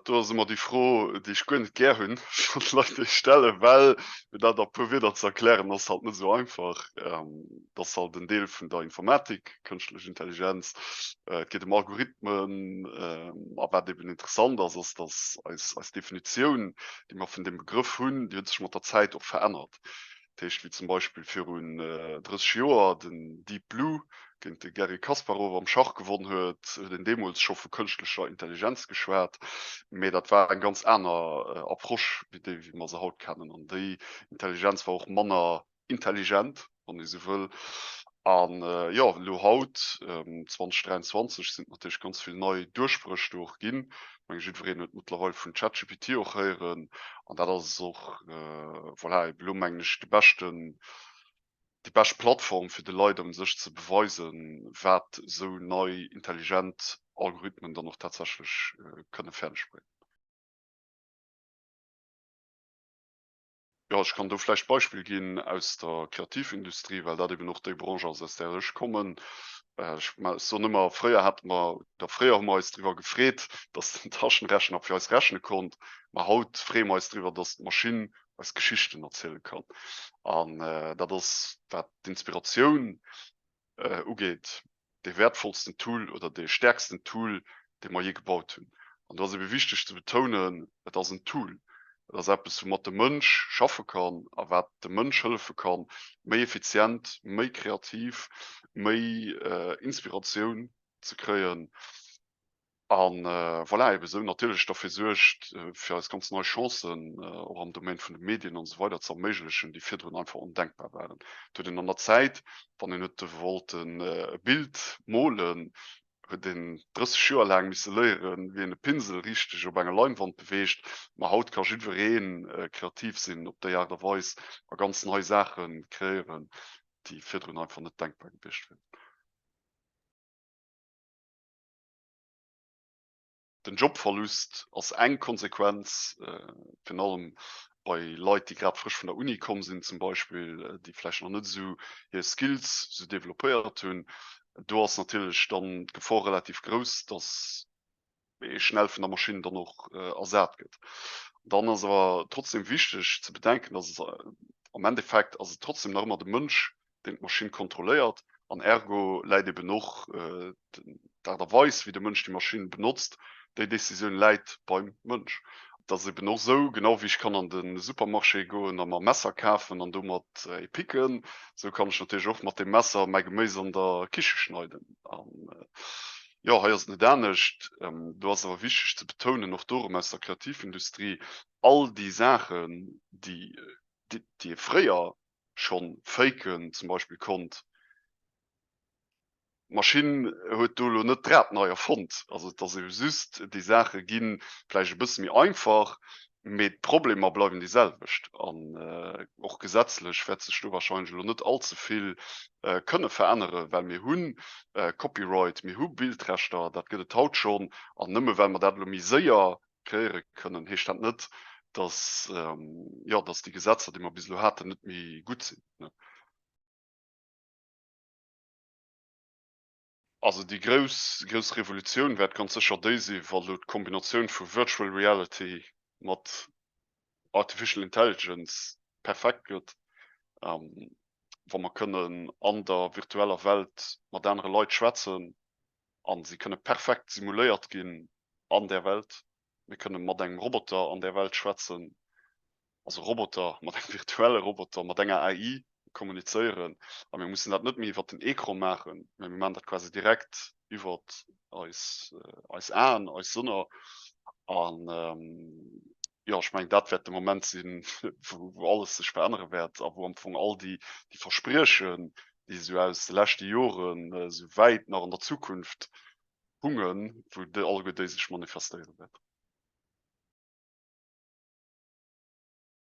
dat do ass ëmmer déi Fro, déi ech guer net gär hunn, wann d'Leit déi stellen, well fir dat a puer Wierder ze erklären, ass halt net esou einfach. Dat ass halt en Deel vun der Informatik, kënschtlech Intelligenz. Et geet ëm Algorithmen. A wat eben interessant ass, ass, datt eis, eis Definitioun, déi mer vun deem Begrëff hunn, déi huet sech mat der Zäit och verännert. Dat heescht, wéi zum Beispill virun 30 Joer den Deep Blue géint de Garry Kasparov am Schach gewonn huet, huet een deemools scho vu kënschtlecher Intelligenz geschwat. Mee dat war eng ganz aner Approche wéi déi, wéi mer se haut kennen. An déi Intelligenz war och manner intelligent, wann ee sou wëll. An jo, elo haut, 2023, sinn et natierlech ganz vill nei Duerchbréch do och ginn. Ech menge jiddwereen huet mëttlerweil vun ChatGPT och héieren. An dat ass och, voilà, ebe elo mengen ech de beschten, déi bescht Plattform fir de Leit u sech ze beweisen, wat esou nei intelligent Algorithmen dann och tatsächlech kënne fäerdeg bréngen. Jo, ech kann do vläicht d'Beispill ginn aus der Kreativindustrie, well dat eben och déi Branche ass, aus där ech kommen. Ech soen ëmmer, fréier hate mer, oder fréier hu mer eis driwwer gefreet, datt den Taschenrechner fir eis rechne konnt, mä haut freeë mer eis driwwer, datt d'Maschinn eis Geschichten erziele kann. An dat ass, wat d'Inspiratioun ugeet, dee wäertvollsten Tool oder dee stäerksten Tool, dee mer jee gebaut hunn. An do ass ebe wichteg ze betounen, et ass en Tool. Et ass eppes, woumat de Mënsch schaffe kann a wat dem Mënsch hëllefe kann, méi effizient, méi kreativ, méi Inspiratioun ze kréien. A voilà, ebe sou natierlech derfir suergt, fir eis ganz nei Chancen och am Domaine vun de Medien an esou weider ze erméiglechen, déi virdrun einfach ondenkbar waren. Et huet een an der Zäit, wann een huet wollten e Bild molen, huet een 30 Joer laang misse léieren, wéi een e Pinsel richteg op enger Leinwand beweegt. Ma haut ka jiddweree kreativ sinn op déi Aart a Weis a ganz nei Saache kreéieren, déi virdrun einfach net denkbar gewiescht wieren. Den Jobverlust ass eng Konsequenz, virun allem bei Leit, déi grad frësch vun der Uni komm sinn zum Beispill, déi vläicht nach net esou hir Skills esou developpéiert hunn. Do ass natierlech dann d'Gefor relativ grouss, datt ee schnell vun der Maschinn dann och ersat gëtt. Dann ass awer trotzdem wichteg ze bedenken, datt et am Endeffekt ass et trotzdem nach ëmmer de Mënsch, deen d'Maschinn kontrolléiert an ergo läit eben och d'Aart a Weis, wéi de Mënsch déi Maschinn benotzt, déi Decisioun läit beim Mënsch. Et ass eben och esou, genau wéi ech kann an de Supermarché goen a mer Messer kafen an domat ee picken, esou kann ech natierlech och mat deem Messer mäi Geméis an der Kiche schneiden. An jo, hei ass et net anescht. Do ass awer wichteg ze betounen, och do erëm aus der Kreativindustrie, all déi Saachen, déi déi ee fréier schonn faken zum Beispill konnt. D'Maschinn huet do elo net d'Rad nei erfonnt. Also et ass ebe just, déi Saache gi vläicht e bësse méi einfach, mee d'Problemer bleiwen déi selwecht. An och gesetzlech wäert sech do warscheinlech elo net all ze vill kënne veränneren, well mir hu Copyright, mir hu Bildrechter, dat gëtt et haut schonn. An nëmme well mer dat elo méi séier kreéiere kënnen, heescht dat net, dass, jo, dass déi Gesetzer, déi mer bis elo haten, net méi gutt sinn. Also déi grouss, grouss Revolutioun wäert ganz sécher déi sinn, wa elo d'Kombinatioun vu Virtual Reality mat Artificial Intelligence perfekt gëtt, wa mer kënnen an der virtueller Welt mat anere Leit schwätzen a se kënne perfekt simuléiert ginn an där Welt. Mir kënne mat engem Roboter an där Welt schwätzen, also Roboter, mat engem virtuelle Roboter, mat enger AI kommunizéieren. A mir mussen dat net méi iwwert den Ecran maachen, mä mir maachen dat quasi direkt iwwert eis, eis Aen, eis Sënner. An jo, ech mengen, dat wäert de Moment sinn, wou, wou alles sech verännere wäert a wou am Fong all déi, déi Verspriechen, déi esou aus de leschte Joren esou wäit nach an der Zukunft hungen, wou alleguer déi sech manifestéiere wäerten.